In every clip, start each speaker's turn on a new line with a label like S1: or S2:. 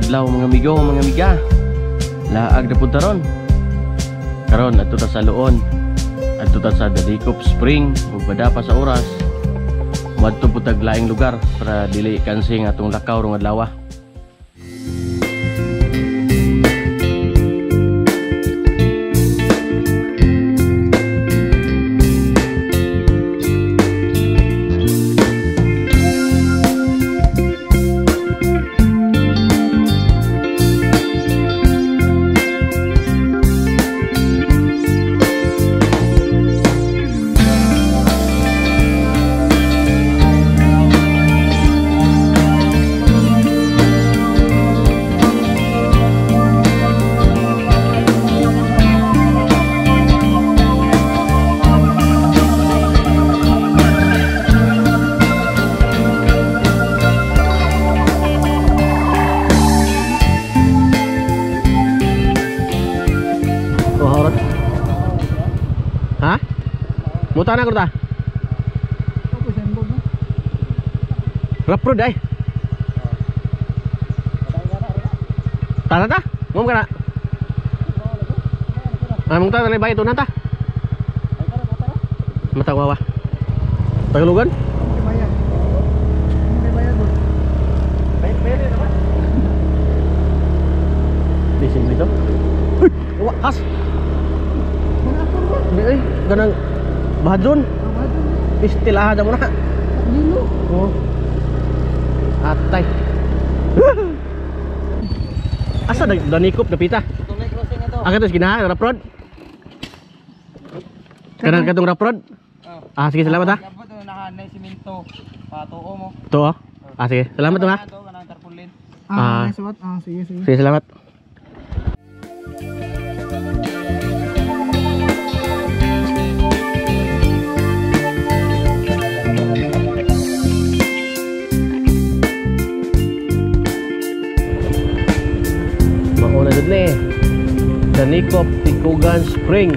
S1: Maayong adlaw mga amigo, mga amiga. Laag na pud taron. Karon adto ta sa Loon. Adto ta sa Danicop Spring ug bada pa sa oras. Moadto pud tag laing lugar para dili kansing atong lakaw rong adlaw. Ha? Muta na kurta. Raprod ay. Ta ta ta. Ngom kana. Ah, mong ta tanay bay tunan ta. Mata wawa. Tagalugan? Di dito. Uy, wa kas. Di ganang bahadon. Istilah mo na. Dilo. Oh. Atay. Asa Danicop napita? Ah, kato ginaha raprod. Kanang katong raprod? Ah, sige, salamat ha. To. Ah, sige. Salamat ha. Ah, sige, sige. Sige, salamat. Mauna jud ni Danicop Tikugan Spring,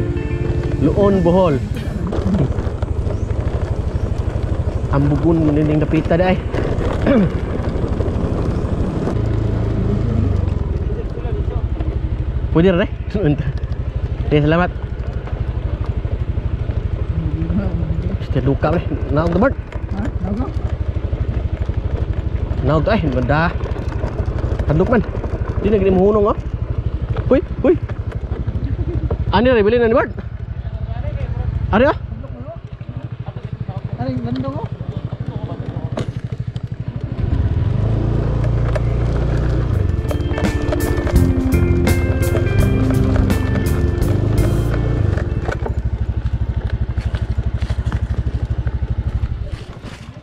S1: Loon, Bohol. Ambugon nining dapita dai. Pwede ra eh. Okay, salamat. Este luka pre. Naog to Bert.
S2: Ha? Naog.
S1: Naog to ay banda. Hadlok man. Di na gini mohunong oh. Uy, uy. Ani ra bilin ni Bert? Ari ah.
S2: Ari bandong oh.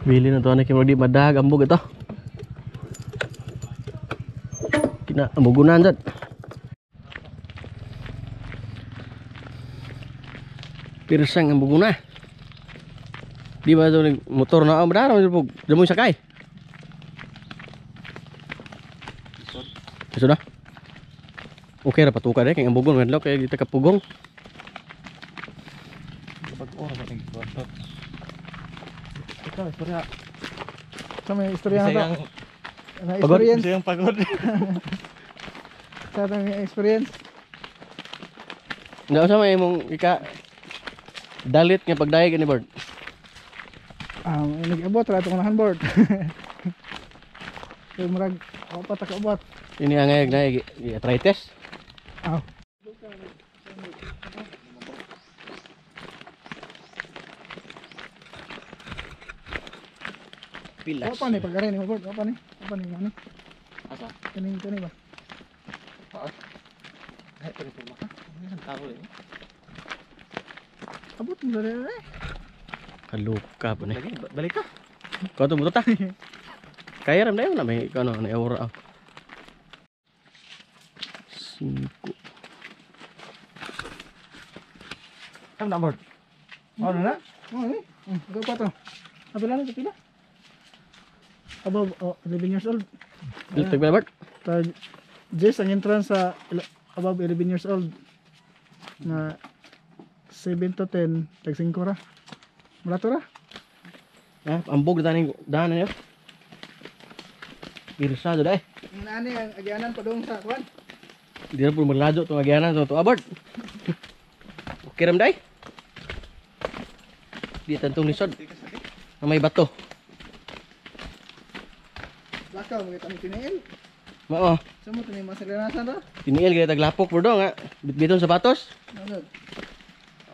S1: Bili na to na kay di madag ambog ito. Kina ambugunan jud. Pirsang ambuguna. Di ba to motor na ang dara pug damo sakay. Sudah. Okay ra patuka dai kay ambugon ngadlaw kay kita kapugong.
S3: Pag-ora ba ning kwarto. Ikaw istorya.
S2: Sa may istorya na to. Na
S1: Pagod?
S2: experience.
S3: Bisayang pagod.
S2: Sa may experience.
S1: Nga sa may imong ika dalit nga pagdayeg ni Bird.
S2: Nag-abot ra atong unahan board. Kay murag ako pa ta kaabot.
S1: Ini ang ngayag na arthritis.
S2: Aw.
S1: Pilas.
S2: Apa ni pag-aray ni board? Apa ni? Apa ni ano?
S3: Asa?
S2: Kaning kani ba?
S3: Ay, pero pa ka. Ang tao eh.
S2: Abot mo dali eh.
S1: Kaluka po ni.
S3: Lagi, balik ka.
S1: Kau tu mutot ta. Kaya ram na may ano na aura. 5.
S3: Kam na board. Ano na?
S2: Oh, eh. Go pa to. Apila na pila. Above oh, 11 years old.
S1: Tag pila Bert?
S2: Tag Jess ang entrance sa above 11 years old na 7 to 10 tag 5 ra. Murato ra.
S1: Ah, ambog na taning daan niyo. Pirsa jud eh.
S2: Ani ang agyanan padung sa kuan.
S1: Di na po magladyo itong agyanan sa ito. Abord! Okay ram day? Di tantong lisod. Na may bato.
S2: Lakaw mga tani tiniil.
S1: Mao.
S2: Sa mo tani masalinasan ra.
S1: Tiniil kaya taglapok bro nga. Bitbiton sapatos.
S2: Ano?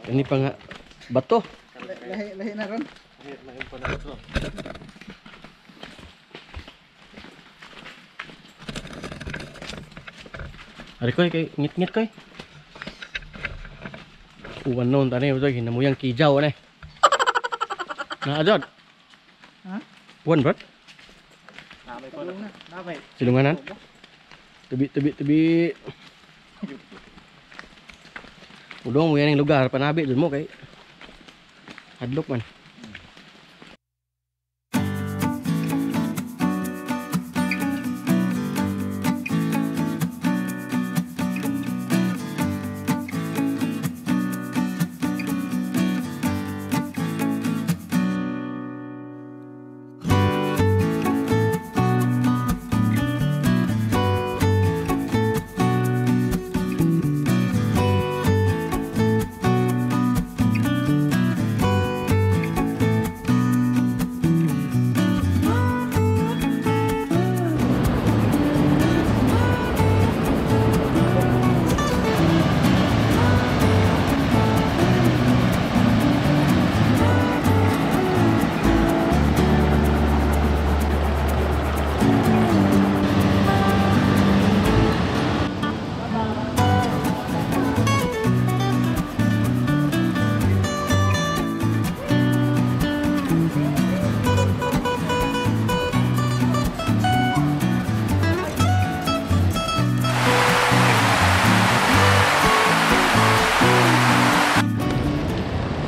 S1: Ini pa nga bato.
S2: Lahi lahi na ron.
S1: Ari koy kay ngit-ngit koy. Uwan noon tani utoy hinamuyang kijaw ane. Na adod.
S2: Ha?
S1: Uwan bro.
S3: Namay ko na. Namay.
S1: Silunganan. Tabi tabi tabi. Udong mo yan ang lugar panabi dun mo kay hadlok man.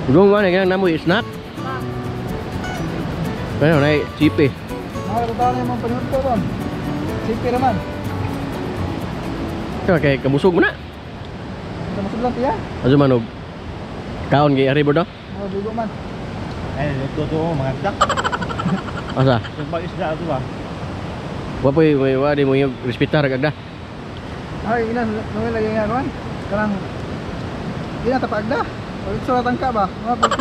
S1: Udong man kaya namoy snack. Pero na chipe.
S2: Mga tao na yung mga panihot ko ron. Sipi raman.
S1: Kaya kay kabusog mo na.
S2: Kamusog lang tiya.
S1: Azo man og kaon kay ari bro.
S2: Mga dugo man.
S3: Ay, luto to mga dak.
S1: Asa?
S3: Yung pag isda ato ba?
S1: Wa poy may wa di mo yung respetar kagda.
S2: Ay, ina nungay lagi nga kuan. Kanang di na tapaagda. Pag suratan ka ba?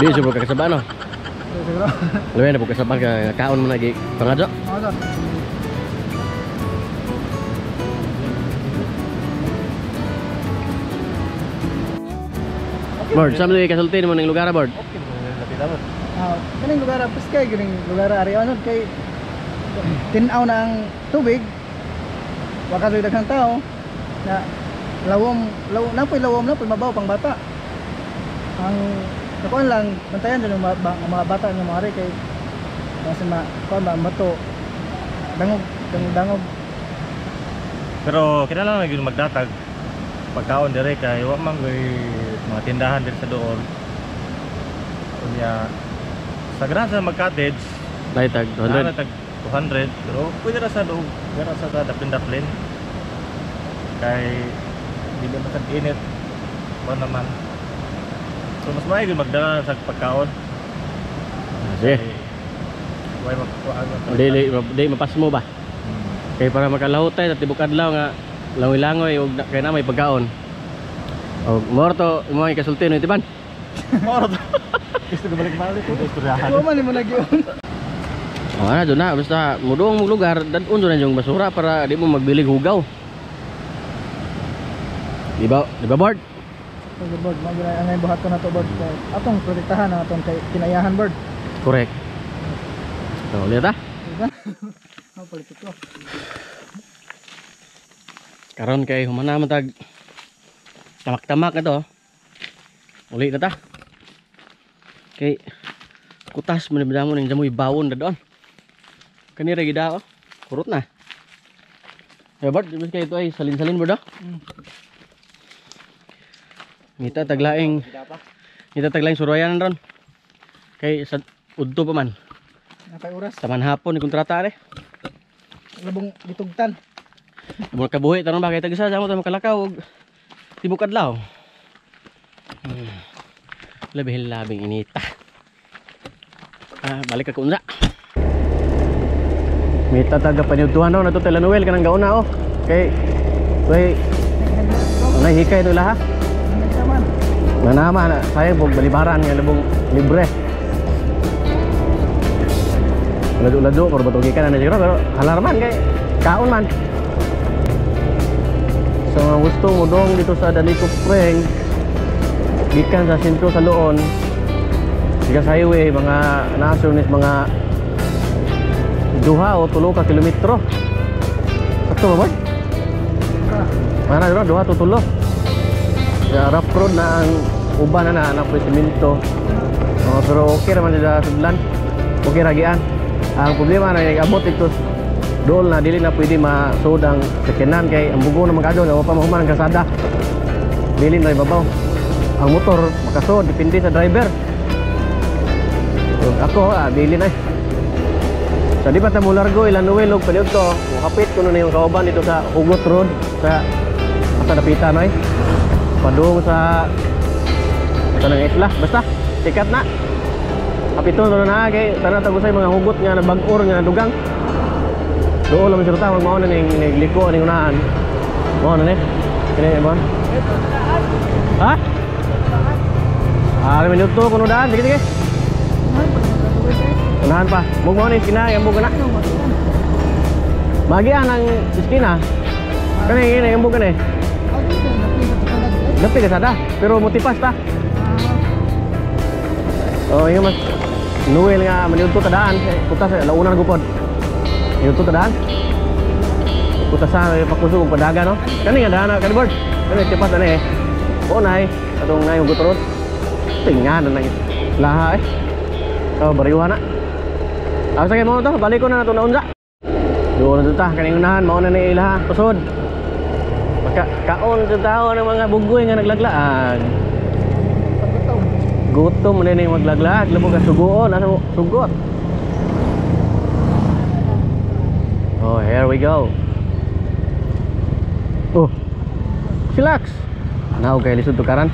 S1: Di siguro kakasaba no.
S2: Siguro.
S1: Labi na po kasabaan ka kaon mo na gi pangadyo.
S2: Mga to.
S1: Board, sa mo kasulti mo ning lugar board.
S3: Okay, lapit abot.
S2: Ah, kaning lugar pas kay ganing lugar ari ano kay tin-aw na ang tubig. Wa ka daghang tao na lawom, lawom na poy lawom na poy mabaw pang bata. Ang nakuan lang bantayan dyan yung mga bata nga mga ari kay kasi ma kuan ba mato dangog dangog dangog.
S3: Pero kinahanglan lang gyud magdatag pagkaon dire kay wa man gyud mga tindahan dire sa dool. Unya sa gran sa mag-cottage
S1: Dai tag 200.
S3: Tag 200 pero pwede ra sa dool, pwede ra sa daplin-daplin. Kay dili man sa init wa naman. So mas maayo gyud magdala sa pagkaon.
S1: Sige.
S3: Way magkuan.
S1: Dili di mapasmo ba? Kay para makalahutay at tibok adlaw nga langoy-langoy og kay na may pagkaon. Og morto imo ang kasulti no tiban.
S3: Moro to. Gusto ko balik-balik ko istoryahan.
S2: Wa man nimo nagyon.
S1: Oh, ana do na basta mudong mong lugar dadon do na yung basura para di mo magbilig hugaw. Di ba board?
S2: Sige board, mao gyud ang buhat ko na to board. Atong protektahan ang atong kay kinayahan board.
S1: Correct. So, ulit ta.
S2: Diba? Oh, palit ko.
S1: Karon kay humana man tag tamak-tamak na to. Uli na ta. Kay kutas man mo ning jamoy bawon na doon. Kanira gid ako. Kurot na. Ya board, di kay ito ay salin-salin board. Ngita taglaing. Ngita taglaing surayan ron. Kay sa udto pa man.
S2: Napay oras.
S1: Taman hapon ni kontrata are.
S2: Labong gitugtan.
S1: Mga kabuhi tanon ba kay tag-isa sa mo makalakaw og tibok adlaw. Labi labing inita. Ah, balik ako unsa. May tataga paniudtuhan no, nato tela Noel kanang gauna oh. Kay way nay hikay no laha. Manama na sayang pog balibaran nga labong libre. Lado-lado pero batugi ka na siguro pero halar man kay kaon man. So mga gusto mo dong dito sa Dalicup Spring, gikan sa sentro sa Loon, gikan sa highway, mga naso nis mga 2 o 3 ka kilometro. Sakto ba boy? Mana bro, 2 to 3. Sa rough road na ang uban na na po semento. Oh, pero okay ra man sila sudlan. Okay ra gian. Ang problema na nag-abot ito dool na dili na pwede masud ang sakyanan kay ang bugo na magkadyo na pa mahuman ang kalsada. Dili na ibabaw. Ang motor makasud depende sa driver. So, ako dili na eh. So di pa ta mo largo ilan Noel og paniudto, mokapit kuno na yung kauban dito sa Hugot Road sa asa dapitan oy. Padung sa tanang isla basta sikat na. Kapito na kay tanan tagusay mga hugot nga nabag-or nga dugang. Dool lang sila tawag mao na ning nagliko ning unahan. Mao na ni. Kini mo. Ha? Ah, minuto kuno daan. Sige sige. Unahan pa. Mug mao ni iskina, ambog na. Magian ang iskina. Kani kini ambog kani. Dapit ka sada, pero mutipas ta. Oh, ingon mas Noel nga maniudto ta daan, kuta sa launa na gupod. Maniudto ta daan. Kuta sa pakusog og padaga no. Kani nga daan kani board. Kani tipas ani eh. Oo nay, atong nay hugot road. Tinga na nang laha eh. Oh, bariwa na. Ah, sige mo to, balik ko na nato naunsa. Doon na ta kaning unahan mao na ni ilaha kusod. Maka kaon sa tao ng mga bugoy nga naglaglaag. Gutom na ning maglaglag, labo ka sugoon, ano sugot. Oh, here we go. Oh. Chillax. Now kay lisod tukaran.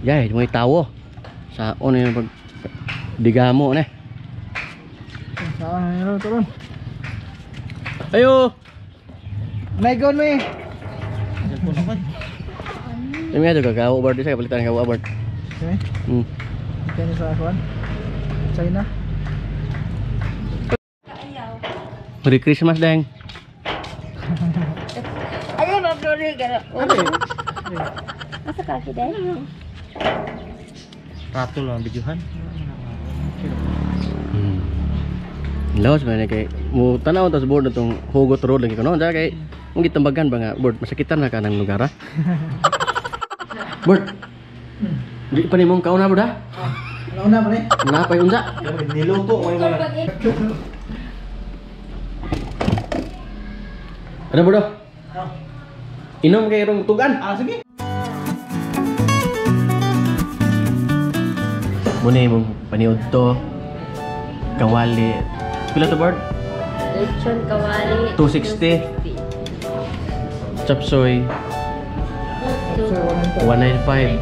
S1: Yay, may tawo. Sa ono yung pag digamo ne.
S2: Saan na ron?
S1: Ayo.
S2: Naigon mi.
S1: Ini nga juga kau board saya palitan kau board.
S2: Okay. Kani sa kuan. China.
S1: Merry Christmas, Deng.
S4: Ayo mabdori gara. Asa ka ki, Deng?
S3: Ratul lang videohan.
S1: Laos man kay mo tan-aw tas board atong Hugot Road lagi kuno kay mong gitambagan ba nga board masakitan na ka ng lugar ha. Board. Di pa nimong kauna board ha?
S2: Nauna pa ni.
S1: Napay unsa?
S3: Niluto mo yung mga.
S1: Ano board? Inom kay rong tugan.
S2: Ah, sige.
S1: Muna imong paniudto kawali. Pila to board?
S4: Lechon kawali.
S1: 260. Chapsoy 195.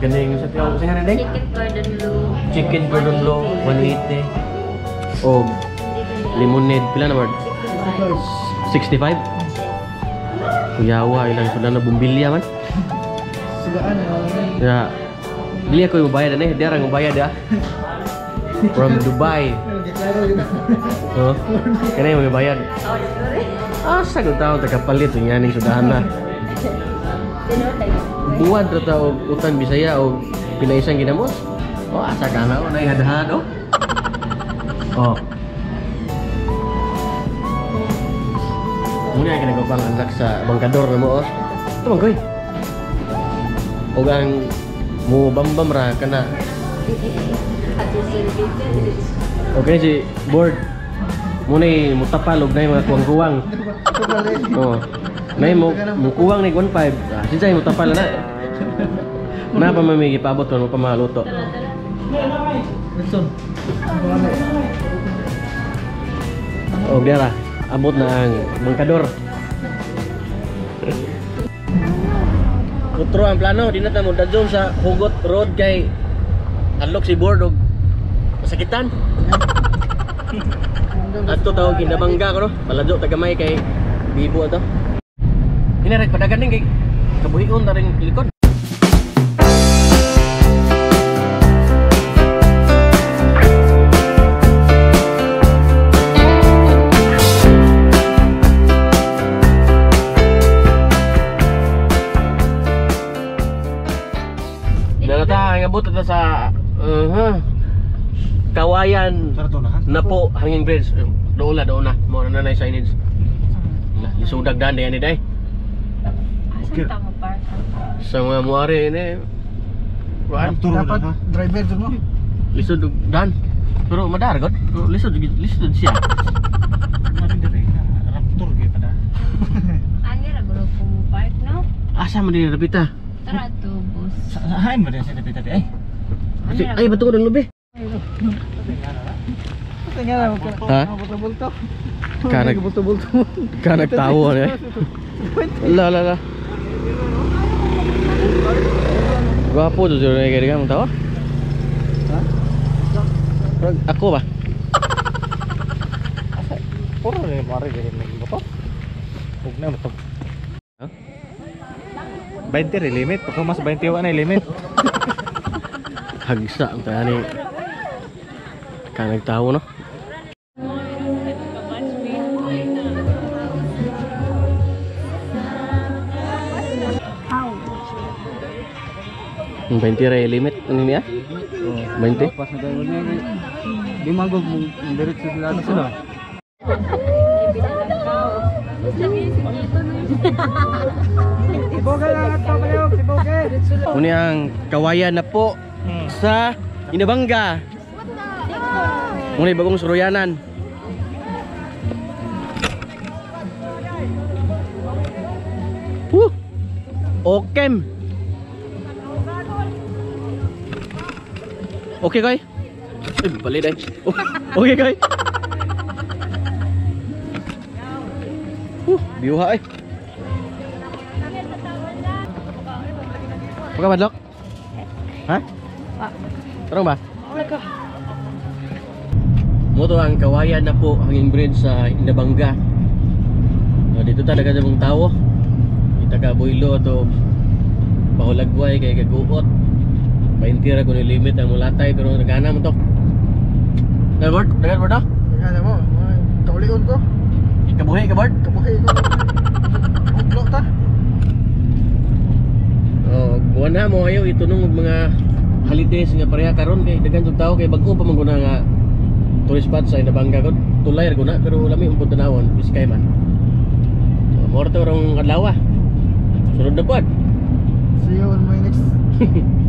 S1: Ganing sa tiyaw sa nga ding?
S4: Chicken cordon bleu.
S1: Chicken cordon bleu 180. Og lemonade pila na board? 65. Kuyawa ilang sudan na bumbilya man.
S2: Sugaan na.
S1: Ya. Dili ako ibayad ani, di ra ang bayad ah. From Dubai. Oh. Kani mo bayad. Ah, sa tao tagapalit unya ning sudahan na. Buwad ra ta og utan Bisaya og pinaisang ginamos. Oh, asa ka na oh, nay hadhad oh. Oh. Muna kay nagupang anak sa bangkador na mo oh. Ito man koy. Og ang mo bambam ra kana. Okay si board. Muna mutapal og nay mga kuwang-kuwang. Oh. Nay mo mukuwang ni 15. Ah, sinsay mutapal na. Na pa mami gipaabot mo pa maluto.
S2: Wilson.
S1: Og dira abot na ang bangkador. Kutro ang plano, di na ta mo dadyon sa Hugot Road kay Hadlok si board og masakitan. Adto tawag Inabanga ko no. Paladyo tagamay kay bibo ato. Hinarag padagan ning kay kabuhion na ring likod. Nalata ang abot ta sa Kawayan na po hanging bridge. Doon na, doon na. Mo na na signage. Lisudag dan diyan ni day.
S4: Asan ta mo park?
S1: Sa mga muari ni. Kuan,
S2: Dapat driver dun mo.
S1: lisod og dan. Pero madar god. Pero lisod lisod siya.
S3: Raptor gyud pa.
S4: Ani ra guro ko mo park no?
S1: Asa man din rapita?
S4: Tara to bus.
S3: Sahain ba din sa dapita di ay?
S1: Ay, bato ko ng lubi.
S2: Tingnan na
S1: Ha?
S2: Bulto-bulto.
S1: Kanag-
S2: Bulto-bulto.
S1: Kanag tawo ni. La la la. Gwapo to jud kay mong tawo.
S2: Ha?
S1: Murag ako ba?
S3: Asa? Puro rin mo ari diri may motor. Ug na motor.
S1: Ha?
S3: 20 rin limit. Pagka mas 20 wa na limit.
S1: Hagsa ang tani. Kanag tawo no. Ang 20 ra yung limit ano niya? 20?
S2: Pas na tayo niya. Di magog mong diretso sila sila. Siboge lang at papalayog, siboge.
S1: Muna ang Kawayan na po sa Inabanga. Muna bagong suruyanan. Woo! Okem. Okay koy. Ay, bali day. Okay koy. Biuha ay. Pagka madlok? Ha? Tarong ba? Moto ang Kawayan na po hanging bridge sa Inabanga. No, dito talaga sa mong tao. Kita ka builo to pahulagway kay kaguot. 20 ra kun limit ang mulatay pero nagana mo to. Dagan board, dagan board ah.
S2: Ano mo, kaulion ko.
S1: Ikabuhi ka board.
S2: Kabuhi ko. Buglo ta.
S1: Oh, buwan na mo ayo itunong og mga holidays nga pareha karon kay daghan jud tao kay bag-o pa man guna nga tourist spot sa Inabanga kon. Tulay ra guna pero lami ang tanawon biskay man. So, mao ra to rong adlaw. Sunod na pod.
S2: See you on my next